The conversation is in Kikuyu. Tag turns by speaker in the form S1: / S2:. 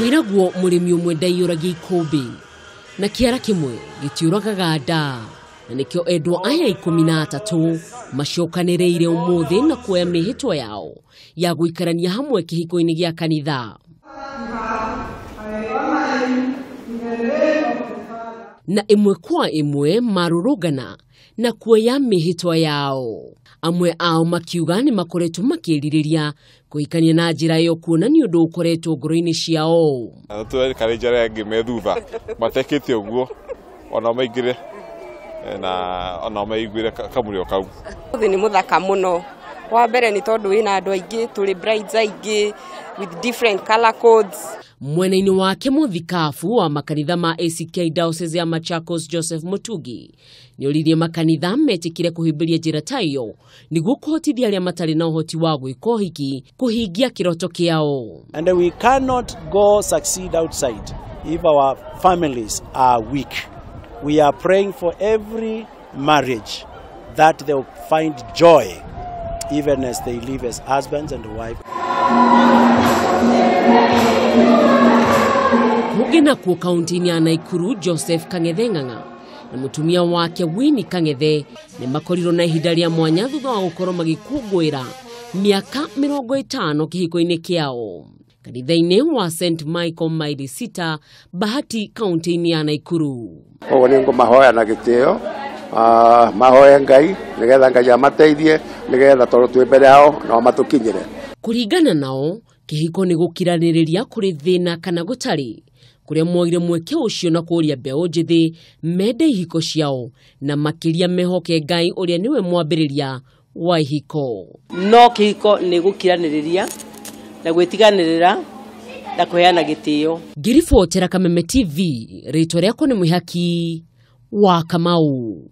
S1: Kwĩragwo mũrĩmi ũmwe ndaiyũragia ikũmbĩ na kĩara kĩmwe gĩtiũragaga nda, na nĩkĩo endwa aya 13 macokanĩrĩire ũmũthĩ na kuoya mĩhĩtwa yao ya gũikarania hamwe kĩhiko-inĩ gĩa kanitha. Na ĩmwe kwa ĩmwe marũrũngana na kuoya mĩhĩtwa yao. Amwe ao makiuga nĩ makoretwo makĩrirĩria kũhikania na njĩra ĩyo kuona nĩ ũndũ ũkoretwo ngoro-inĩ ciao.
S2: Tũrekarĩnja arĩa angĩ me thutha matekĩte ũguo ona maingĩre na ona maiguĩre kamũrĩo kau.
S3: Ũthĩ nĩ mũthaka mũno. Wa mbere nĩ tondũ wĩna andũ aingĩ, tũrĩ brides aingĩ with different color codes.
S1: Mwena-inĩ wake mũthikabu wa makanitha ma ACK Diocese ya Machakos Joseph Mutugi nĩoririe makanitha metĩkire kũhĩmbĩria njĩra ta ĩyo nĩguo kũhotithia arĩa matarĩ na ũhoti wa gwĩka ũhiki kũhingia kĩroto kĩao.
S4: And we cannot go succeed outside if our families are weak. We are praying for every marriage that they'll find joy even as they live as husbands and wives.
S1: Kũngĩ nakuo kaunti-inĩ ya Naikuru, Joseph Kang'ethe Ng'ang'a na mũtumia wake Winnie Kang'ethe nĩ makorirwo na ihinda rĩa mwanya thutha wa gũkorwo magĩkũngũĩra mĩaka 50 kĩhiko-inĩ kĩao kanitha-inĩ wa St Michael Maili Sita, Bahati, kaunti-inĩ ya Naikuru.
S5: Koguo nĩ ngũmahoya na gĩtĩo, mahoe Ngai nĩgetha Ngai amateithie nĩgetha tondũ twĩ mbere yao nao matũkinyĩre.
S1: Kũringana nao, kĩhiko nĩ gũkiranĩrĩria kũrĩ thĩna kana gũtarĩ, kũrĩa moire mweke ũcio na kũũria mbeũ njĩthĩ mende ihiko ciao na makĩria mehoke Ngai ũrĩa nĩwe mwambĩrĩria wa ihiko.
S6: No kĩhiko nĩ gũkiranĩrĩria na gwĩtiganĩrĩra na kũheana gĩtĩo.
S1: Ngĩribotera Kameme TV, rĩtwa rĩakwa nĩ Mwĩhaki wa Kamau.